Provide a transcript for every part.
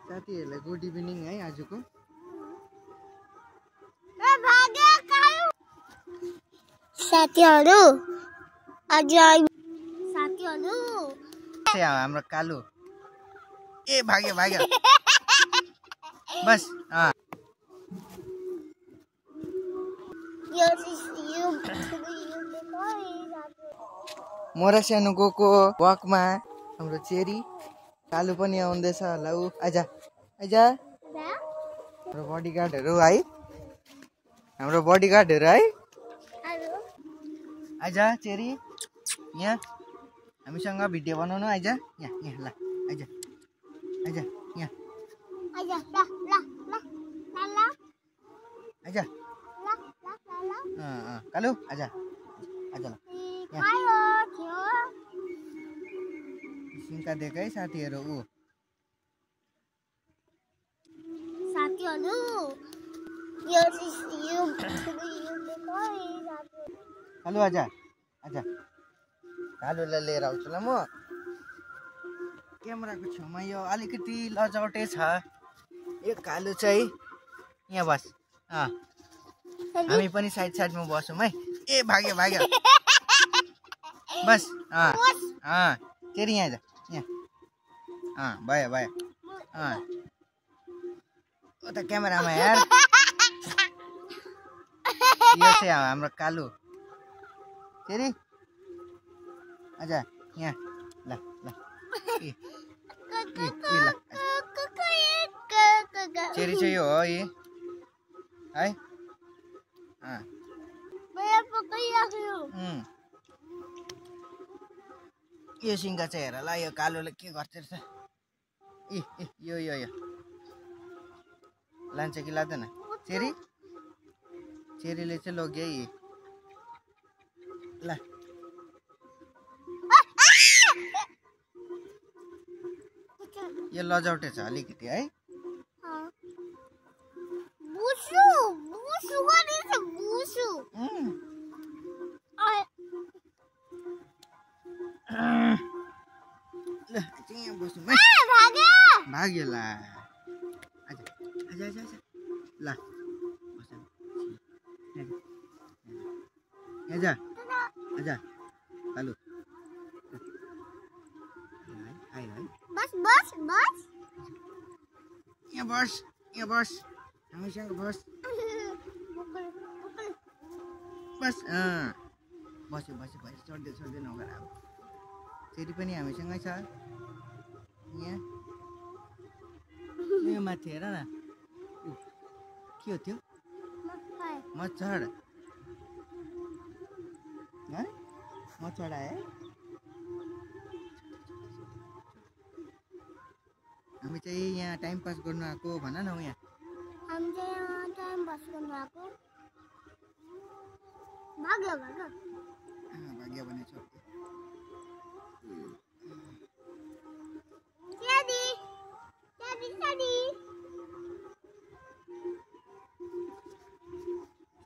साथीहरुलाई good evening है आजको। साथीहरु आज हाम्रो कालु ए भाग्यो भाग्यो बस मोरा सानो गएको वकमा हाम्रो चेरी कालु पनि आउँदैछ होला। उ आजा आजा हाम्रो बडीगार्डहरु है, हाम्रो बडीगार्डहरु है। आजा चेरी यहाँ हामीसँग भिडियो बनाउनु आइज यहाँ यहाँ ल आइज आइज यहाँ आइज कालु आजा आजा सिंका देख है साथीहरु। उ साथीहरु कालु आजा आजा कालुलाई लिएर आउँछु ल म। क्यामेराको छेउमा यो अलिकति लजाउटे छ यो कालु चाहिँ। यहाँ बस हामी पनि साइड साइडमा बसौँ है। ए भाग्यो भाग्यो बस चेरी यहाँ जा यहाँ भयो भयो ओ त क्यामेरामा यार यो चाहिँ हाम्रो कालु चेरी आजा यहाँ ल ल ल चेरी चाहिँ यो हो है यो सिंगा चाहिँ हेर ल यो कालुले के गर्छ ए यो यो यो लान्छ कि लाँदैन चेरी चेरीले चाहिँ लग्यो है ल यो लजाउटे छ अलिकति है। भाग्यो ला आजा आजा आजा ला आजा आजा कालु बस बस बस यहाँ बस हामीसँग बस बस बस्यो बस्यो बस्यो चढ्दै चढ्दै नगर अब चेरी पनि हामीसँगै छ यहाँ माथि हेर न के हो त्यो मच्छर मच्छर आयो। हामी चाहिँ यहाँ टाइम पास गर्नु आएको भन न। यहाँ हामी चाहिँ यहाँ टाइम पास गर्नु आएको। भाग्यो भाग्यो भाग्यो भने छोड्यो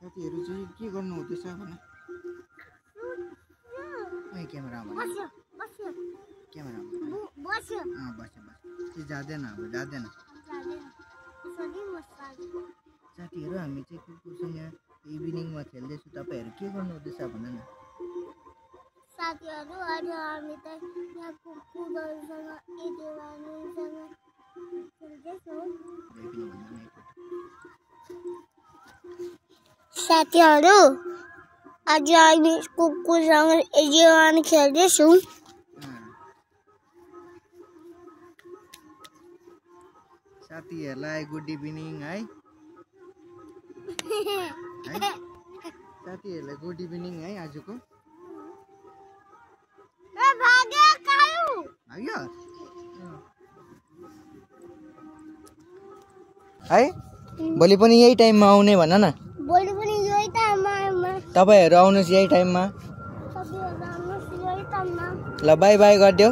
साथीहरु चाहिँ के गर्नु हुँदैछ भने क्यामेरामा क्यामेरामा बस्यो बस्यो जाँदैन अब जाँदैन साथीहरु। हामी चाहिँ कुकुरसँग इभिनिङमा खेल्दैछु। तपाईहरु के गर्नु हुँदैछ भन न साथीहरु। आज हामी त यहाँ कुकुरहरुसँग खेल्दैछौँ। साथीहरु आज हामी कुकुरसँग खेल्दैछौँ। साथीहरुलाई गुड इभिनिङ है साथीहरुलाई गुड इभिनिङ है आजको। भाग्यो कालु भाग्यो है भोलि पनि यही टाइममा आउने भन न। भोलि पनि यही टाइममा तपाईहरु आउनुस् यही टाइममा। तपाईहरु आउनुस् यही टाइममा। ल बाई बाई गरिदेऊ।